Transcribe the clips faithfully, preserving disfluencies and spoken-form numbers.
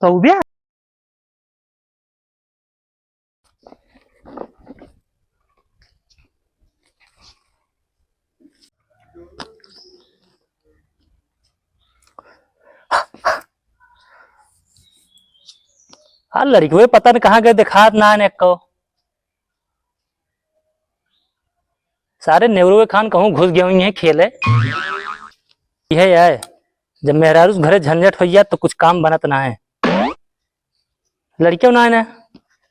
तो उबिया। हाँ, लड़िकवे पता न कहाँ गए, देखात ना है एको। सारे नेवरुए खान कहूँ घुस गए हुई हैं खेले। यह है, जब मेहरारू घरे झंझट होइया तो कुछ काम बनत ना है। लड़िकवे ना है ना,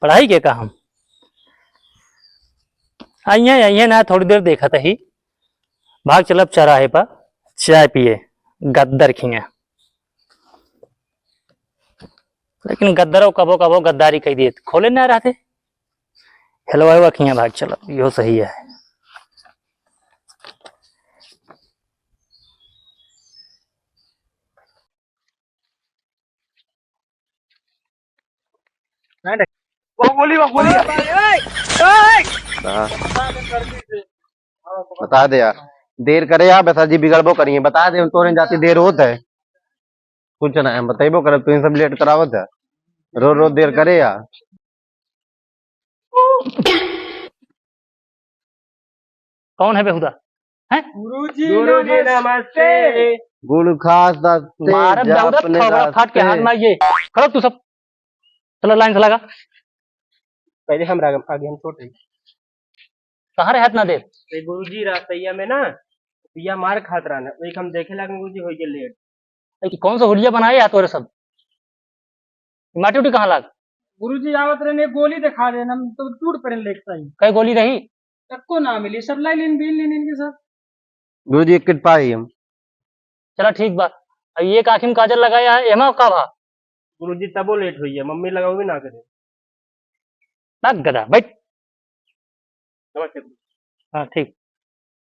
पढ़ाई के का हम। आइए, आइए ना, थोड़ी देर देखत ही। भाग चलब चौराहे पर चाय पिए, गद्दर खिए। लेकिन गद्दरो कबो कबो गद्दारी कइ दिए, खोले ना रहते। हेलवाए हुआ खिया भाग चलब, यो सही है। बाहुबली, बाहुबली। हाँ। बता दे यार, देर करे यार, बसा जी बिगड़बो करिए, बता दे, तोरे जाती देर होत है, कुछ ना है, बतेबो करब, तू सब लेट करावत है, रोज रोज देर करे यार। कौन है बेहुदा? हैं? गुरुजी गुरुजी नमस्ते। नमस्ते। गुड़ खास दस्ते, मारब जा बेहुदा, अपने थोबड़ा फाट के रास्ते। हाथ में ये। खड़ो तू सब। चलो लाइन से लगा। पहले हम रागम, आगे हम छोटे। कहाँ रहे इतना देर? ये गुरुजी रास्तैया में ना, भैया मार खात रहना, वही हम देखे लागे गुरुजी हो गए लेट। ए, कि कौन सा हुलिया बनाए यार तोरे सब? माटी उटी कहाँ लाग? गुरुजी आवत रहने, गोली दिखा देना, हम तो टूट पड़े लेट टाइम। कै गोली रही? तक्को ना मिली, सब लाई लेन, बीन लेन इनके सब। गुरुजी एक कृपा ही हम। चला ठीक बा। अब ये आँखी में काजल लगाया है, एमा का भा? गुरुजी तबो लेट हुई है, मम्मी लगाओ भी ना करे। भाग गधा, बैठ। नमस्ते गुरुजी। हाँ, ठीक।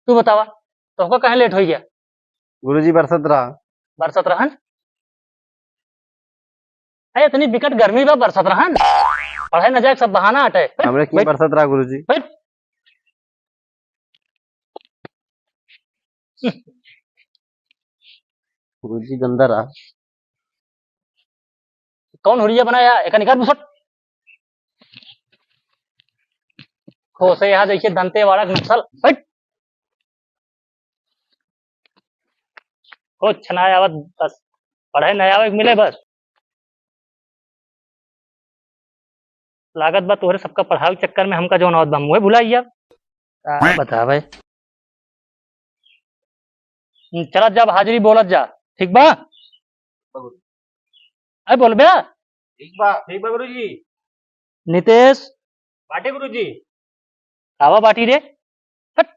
तू बतावा, तोहका काहे लेट होइ गया? गुरुजी, बरसत रहा। बरसत रहन? ए, इतनी बिकट गर्मी बा, बरसत रहन? पढ़े न जाए, सब बहाना हटे। बैठ, हमरे की बैठ। बरसत रहा गुरुजी। बैठ। गुरुजी गंदा रहा। कौन हुलिया बनाया? एका निकाल बुसट। खोसे यहाँ देखिए दंतेवाड़ा के नक्सल। हट। कुछ ना आवत बस। पढ़े ना आवे के मिले बस। लागत बा तोहरे सबका पढ़ावे के चक्कर में हमका जौन आवत बा मुँहे भुलाई गया। का बतावे? हम्म, चलत जा, हाजिरी बोलत जा, ठीक बा? बगुल। अरे बोलबे? ठीक बा, ठीक बा गुरुजी। नितेश। बाटे गुरुजी। कावा बाटी रे? हट।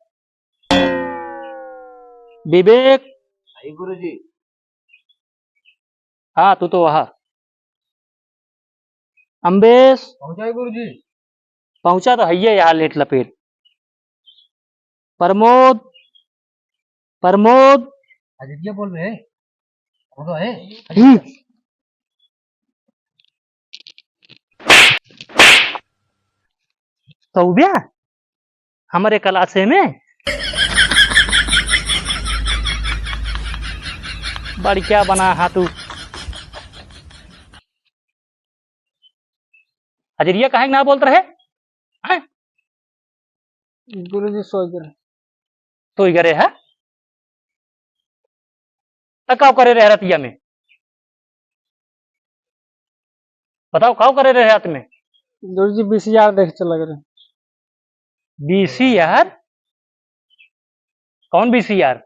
विवेक। आई गुरुजी। हाँ, तू तो वहा। अम्बेश। पहुँचाई गुरुजी। पहुँचा तो हइये यहाँ लेट लपेट। प्रमोद, प्रमोद। अजय बोल रहे। वो तो है। हम्म। तो उबिया? हमरे क्लासे में? बड़ी क्या बना हा तू? हजरिया काहे ना बोलत रहे? हैं? गुरुजी सोई गए। सोई गए है? त का करे रहे रतिया में? बताओ, का करे रहे रात में? गुरुजी, वीसीआर देख चला गए। वीसीआर? कौन वीसीआर?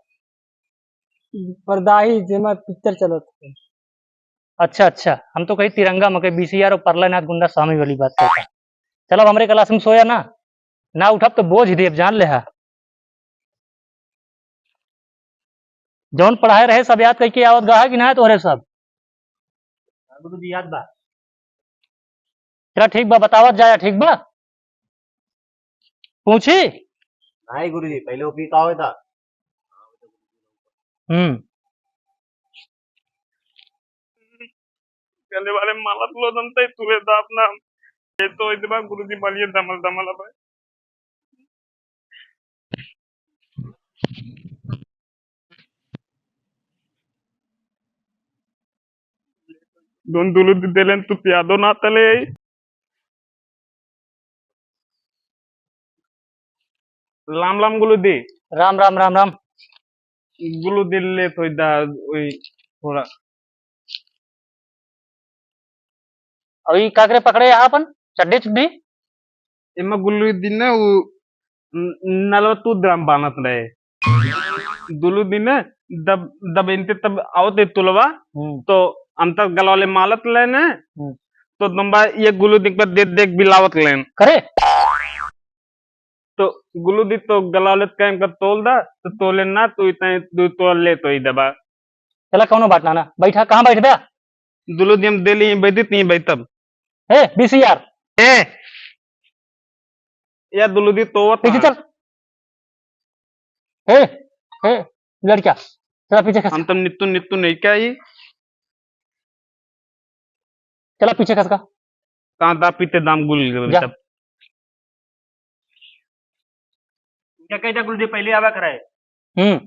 परदाही जेमा पिक्चर चलत है। अच्छा, अच्छा, हम तो कही तिरंगा मके वीसीआर और परलानाथ गुंडा स्वामी वाली बात करता। चल, अब हमरे क्लास में सोया ना, ना उठब तो बोझ देब, जान ले हा। जौन पढ़ाए रहे सब याद करके आवत गा है कि ना तोहरे सब? हाँ गुरुजी, याद बा। चला ठीक बा, बतावत जाया, ठीक बा? पूछी? नहीं गुरुजी, पहले वो पी का होता? हम्म। गले वाले माला तुला दंते तुले दाप नाम। ये तो इतबा गुरुजी बलिए दमल दमल अब। जौन दुलु दी देलेन तू पियादो ना तले आई। राम राम गुलू दी। राम राम, राम राम। गुलू दी ले तो इधर वही थोड़ा। अभी काकरे पकड़े यहाँ अपन चड्डी चुड्डी? एमा गुलू दी ने उ न-, नलवा तू ड्राम बानत रहे। दुलु दिन दब, दब इनते तब आवत है तुलवा, हम्म। तो अंतर गलवाले मालत लेने, हम्म। तो दम्बा ये गुलु दिन पर देख देख बिलावत लेन। करे? तो गुलु दी तो गलवाले कैम कर तोल दा, तो तोले ना, तू इतने दू तोल ले तो ही दबा। चला, कौनो बात ना, ना। बैठा, कहाँ बैठ बे? दुलु दिन हम दिल्ली ही बैठी थी, बैठब। ए, बीसीआर। ए, या दुलु दी तो पीछे चल। हे, हे, लड़का, चला पीछे खस। हम तो नित्तु, नित्तु नहीं क्या ही। चला पीछे खस का। कहाँ दा पीते दाम गुल गए जा। सब। क्या कहता गुलू दी पहले आवा कराए। हम्म,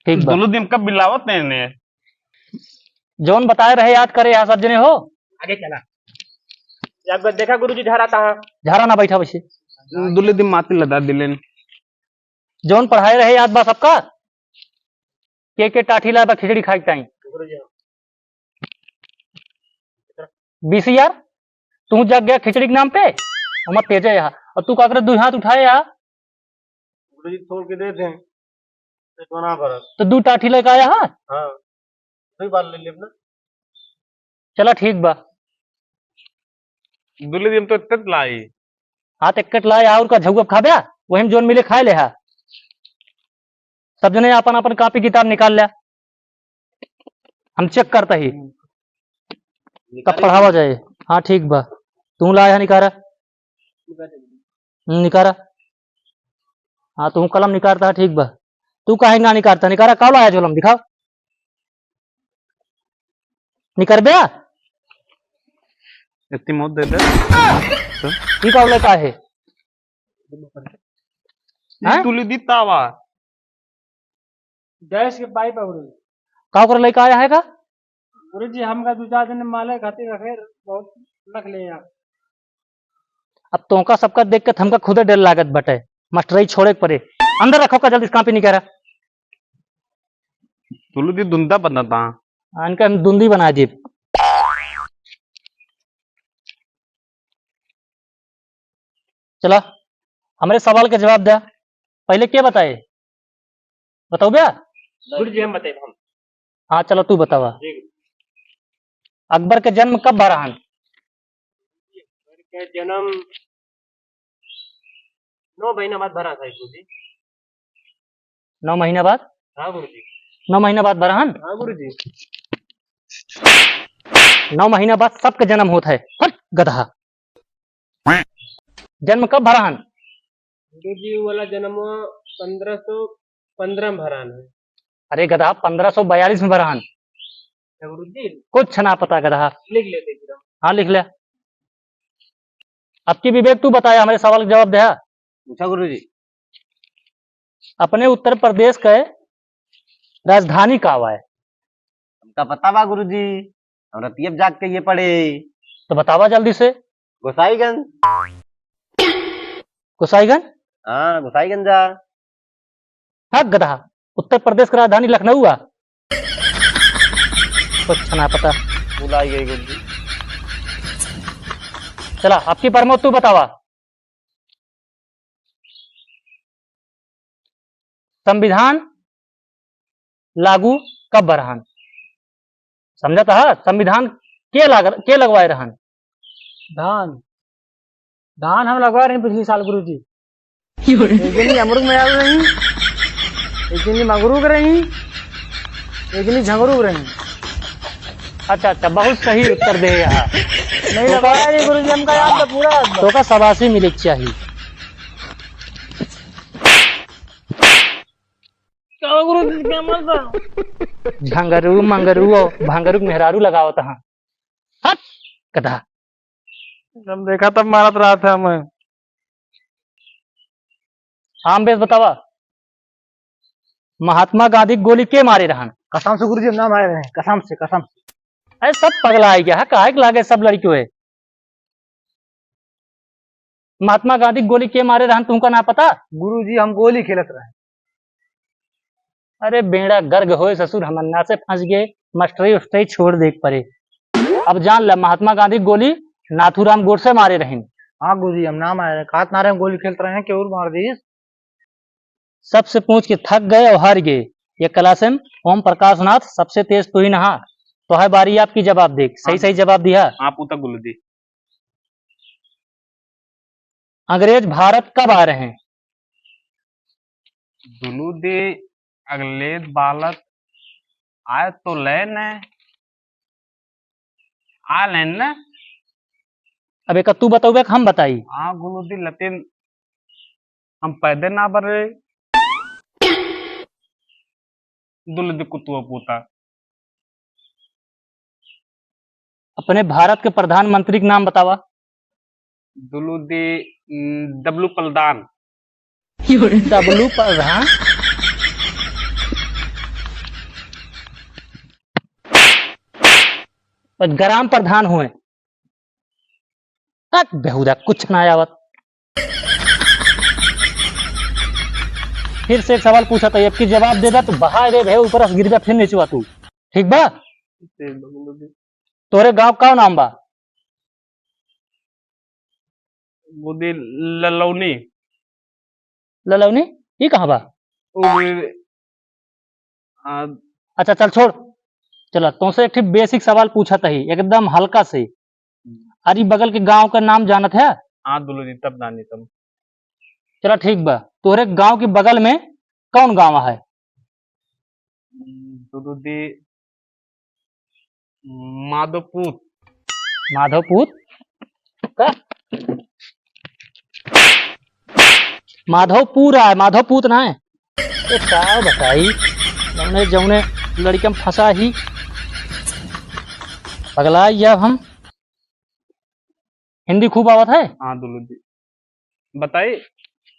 ठीक बा। दुलु दिन कब बिलावत नहीं ने? जौन बताए रहे याद करे यहाँ सब जने हो। आगे चला। या ग-, देखा गुरुजी झारा ता है। झारा ना बैठा वैसे। दुलु दिन माती लदा दिलेन। जौन पढ़ाए रहे याद बा सबका? के के टाठी लाए बा खिचड़ी खाए के टाइम? गुरुजी। बीसीआर, तू जग गया खिचड़ी के नाम पे? हम तेजे यहाँ। और तू का करे दुई हाथ उठाए यहाँ? गुरुजी तोल के दे दें। पेटवा ना भरत। तो दू टाठी लेके आया है? हाँ, दो बार ले लेब ना। चला ठीक बा। दुलु दिन तो इतने लाई। हाँ, तो एक कट लाए और का झउआ खाबे? वही में जोन मिले खाए ले हा। सब जने अपन अपन कॉपी किताब निकाल ले, हम चेक करता ही। कब पढ़ावा जाए? हाँ ठीक बा, तू लाए है निकारा। हम्म, निकारा। हाँ, तू कलम निकारता है, ठीक बा। तू काहे ना निकारता? निकारा, का लाया झोलम? दिखाओ। निकर बे? इतनी मौत दे दे। ई का लड़का है? हैं? तुली दी तावा। गैस के पाइप है गुरुजी। का ओकरे लइका आया है का? गुरुजी, हमका दू चार दिन माले खातिर रखे, बहुत रख ले यार। अब तोहका सबका देख के हमका खुदे डर लागत बटे। मास्टरई छोड़े के पड़े। अंदर रखो का जल्दी से, कॉपी निकारा। तुलू दी दुंदा बनता। हाँ, इनका हम दुंदी बना दी। चला, हमरे सवाल के जवाब दे। पहले के बताए? बताओ बे? गुरुजी, हम बताए, हम। हाँ, चलो, तू बतावा। जी, गुरुजी। अकबर के जन्म कब भा रहन? अकबर के जन्म नौ महीना बाद भरा था, गुरुजी। नौ महीना बाद? हाँ, गुरुजी। नौ महीना बाद भा रहन? हाँ, गुरुजी। नौ महीना बाद सबके जन्म होत है। हट, गधा। जन्म कब भा रहन? गुरुजी, वो वाला जन्म पन्द्रह सौ पन्द्रह में भा रहन है। अरे गधा, पन्द्रह सौ बयालीस में भा रहन। अच्छा गुरुजी। कुछ ना पता गधा। लिख लेते फिर हम। हाँ, लिख ले। अब की विवेक तू बताया, हमरे सवाल के जवाब दे। पूछा गुरुजी। अपने उत्तर प्रदेश के राजधानी का है? हमका पता बा गुरुजी, हम रतिया जाग के ये पढ़े। तो बतावा जल्दी से। गोसाईगंज। गोसाईगंज? हाँ, गोसाईगंज जा। हाँ गधा, उत्तर प्रदेश का राजधानी लखनऊ आ। कुछ ना पता। भुलाई गई गुरुजी। चला, अब की प्रमोद तू बतावा। संविधान लागू कब भा रहन? समझत ह? संविधान के लाग-, के लगवाए रहन? धान, धान हम लगवाए रहन पिछली साल गुरुजी। एक जनी अमरुक में आग रही, एक जनी मंगरूक रही, एक जनी झंगरूक रही। अच्छा, अच्छा, बहुत सही उत्तर दे यहाँ। नहीं तो लगवाया ये गुरुजी, हमका याद तो पूरा याद बा। तो का शाबाशी मिले के चाहिए। का गुरुजी, क्या मजा? झंगरू, मंगरू और भंगरू के मेहरारू लगावत हाँ। हट, गधा। हम देखा तब मारत रहा था मैं। हाँ, बेस बतावा, महात्मा गांधी के गोली के मारे रहन? कसम से गुरुजी, हम ना मारे रहे, कसम से, कसम से। अरे सब पगला है क्या? काहे के लागे सब लड़कियों है? महात्मा गांधी के गोली के मारे रहन तुमका ना पता? गुरुजी, हम गोली खेलत रहे। अरे बेड़ा गर्ग होए ससुर, हमन्ना से फंस गए, मास्टरी उस्टरी छोड़ देख परे। अब जान ल, महात्मा गांधी के गोली नाथूराम गोडसे मारे रहिन। हाँ गुरुजी, हम ना मारे, कात ना रहे, गोली खेलत रहे, केहू मार दीस। सबसे पूछ के थक गए और हार गए। ये क्लास में ओम प्रकाश नाथ सबसे तेज तू ही नहा। तो है बारी आपकी, जवाब देख, सही हाँ। सही जवाब दिया। आप उतर गुरुजी। अंग्रेज भारत कब आ रहे हैं? दुलुदी अगले बालत आए तो ले न, आ लेन न। अब एक तू बताओ, एक हम बताई। हाँ गुरुजी, लेकिन हम पैदे ना बरे। दुलुदी कुतुआ पूता। अपने भारत के प्रधानमंत्री के नाम बतावा। दुलुदी, न, डब्लू प्रधान। डब्लू प्रधान? और ग्राम प्रधान हुए। तक बेहुदा कुछ ना आवत। फिर से एक सवाल पूछा था, अब की जवाब दे दा तो बहा दे भे ऊपर से गिर जा, फिर नीचे तू। ठीक बा? ठीक बा, बोलो जी। तोरे गांव का नाम बा? गुरुजी ललौनी। ललौनी? ई कहाँ बा? ओ, आ, अच्छा चल छोड़। चला, तुमसे एक ठे basic सवाल पूछत ही, एकदम हल्का से। हम्म। अरे बगल के गांव का नाम जानत है? हाँ दुलुदी, तब जानी तब। चला ठीक बा, तोहरे गांव के बगल में कौन गांव है? हम्म, दुलुदी माधोपूत। माधोपूत? का? माधोपुर आए, माधोपूत ना है। ये का बताई, जौने, जौने लड़िकन फंसा ही, पगला या हम। हिंदी खूब आवत है? हाँ दुलुदी। बताई?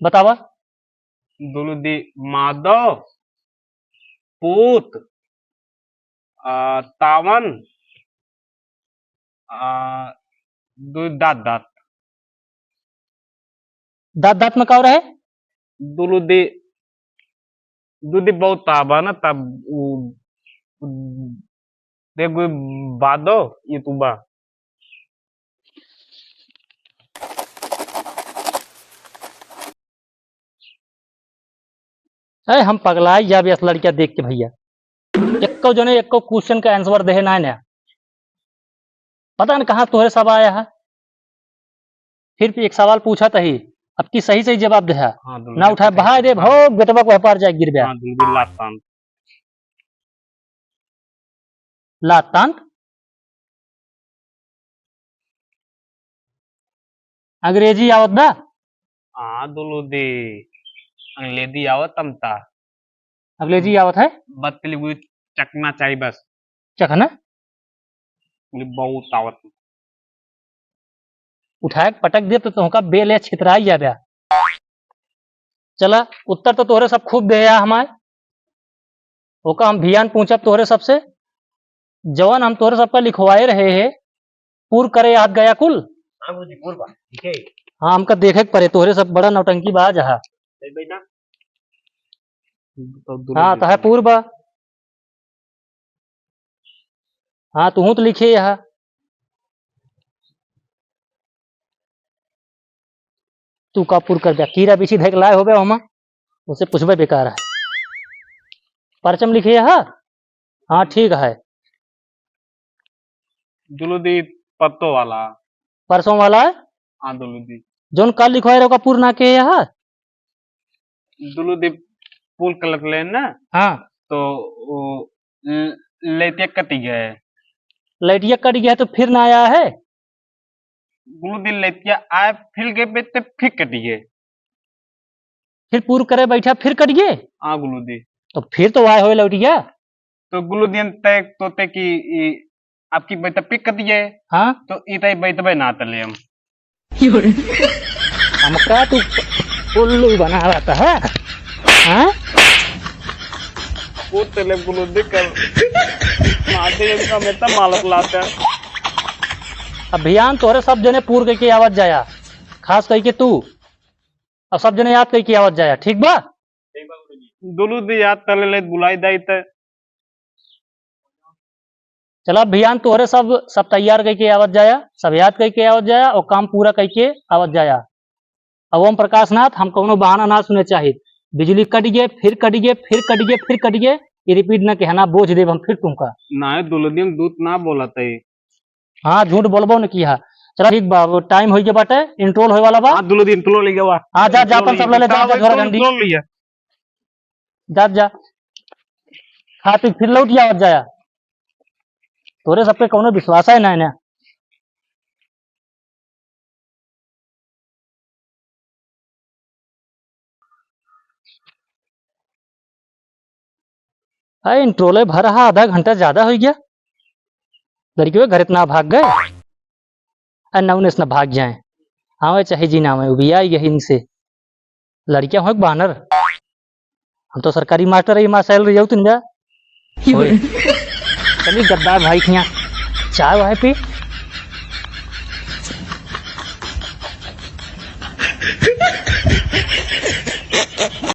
बतावा। दुलुदी माधो, पूत, आ, तावन, आ, दु दात दात। दात दात में का रहे? दुलुदी, दुदी बहुत ताबा ना, तब उ, उ, देखो, बादो, ये तू बा। अरे हम पगलाई जाब यस लड़किया देख के भैया। एक्को जने एक्को question का answer देहे ना, ना। पता न कहाँ तोहरे सब आया है। फिर भी एक सवाल पूछा तही, अब की सही सही जवाब देहा। हाँ, दुलुदी ना उठाए, बहाए दे, हाँ। भोग बेटवा को पार जाए गिर बया। हाँ, दुलुदी लात तान। लात तान? अंग्रेजी आवत बा? हाँ, दुलुदी, अंग्रेजी आवत तमता। अंग्रेजी आवत है? बतली हुई चकना चाहिए बस। चकना? ये बहुत आवत। उठाए के पटक दे तो तुमका बेल या छितराई जाबे। चला, उत्तर तो तोहरे सब खूब दे या हमारे। ओका हम भियान पूछब तोहरे सबसे। जवन हम तोहरे सबका लिखवाए रहे हैं, पूर करे याद गया कुल? हाँ गुरुजी, पूर बा, ठीक है। हाँ, हमका देखे के पड़े, तोहरे सब बड़ा नौटंकी बाज हा। सही बैठा। हाँ, तोहे पूर बा। हाँ, तुहूँ तो लिखे यहाँ। तू का पूर कर दिया? कीड़ा बिच्छी धइके लाए होबे ओमा, उसे पूछबे बेकार है। परचम लिखे यहाँ? हाँ, ठीक है। दुलुदी पत्तो वाला। परसों वाला? हाँ, दुलुदी। जौन काल लिखवाए रहो का पूर ना के यहाँ? दुलुदी पूर करत ले ना। हाँ। तो वो ल-, लैटिया कटी गए। लैटिया कट गया तो फिर ना आया है? गुलू दिन लैटिया आए, फिर गए बे, तो फिर कटी गए। फिर पूर करे बैठा, फिर कट गए? हाँ गुलू दी। तो फिर तो आए होए लौटिया। तो गुलू दिन तय तो तय की ई, आपकी बैठा पिक कर दिए। हाँ। तो ई तय बैठबे ना तले हम। हमका तू उल्लू बना रहता है, हाँ? वो तले गुलू दी कर। मारते जब हम इतना मालक लाते हैं। अब भियान तोहरे सब जने पूर कइके आवत जाया, खास कइके तू। अब सब जने याद कइके आवत जाया, ठीक बा? दुलू दी याद कर ले, बुलाई दाई ते। चला भियान तोहरे सब, सब तैयार कइके आवत जाया, सब याद कइके आवत जाया और काम पूरा कइके आवत जाया। अब ओम प्रकाश नाथ, हम कउनो बहाना ना सुने चाहित। बिजली कट गए, फिर कट गए, फिर कट गए, फिर कट गए, ये repeat न कहना, बोझ देब हम फिर तुमका। ना, दुलू दी हम झूठ ना बोलत है। हाँ, झूठ बोलबो न किहा। चला ठीक बा, अब time होइ गया बाटे, interval होए वाला बा। हाँ, दुलू दी interval ले गया बा। हाँ, जा, जा, interval अपन सब ले ले, जा, जा, झोरा झंडी। Interval ले जा। जा, जा। खा पी फिर लौट आवत जाया। तोरे सबके कउनो विश्वास है ना, ना। अरे, interval भर रहा, आधा घंटा ज्यादा होइ गया। लड़कियों के घर इतना भाग गए। अरे, नौने से न भाग जाए। आवे चाहे जी ना आवे, उबिया ही यही इनसे। लड़कियां हों कि बानर? हम तो सरकारी मास्टर है, हमार salary जाऊ तुम जा। ओए, चली गद्दार भाई के यहाँ चाय वाय पी।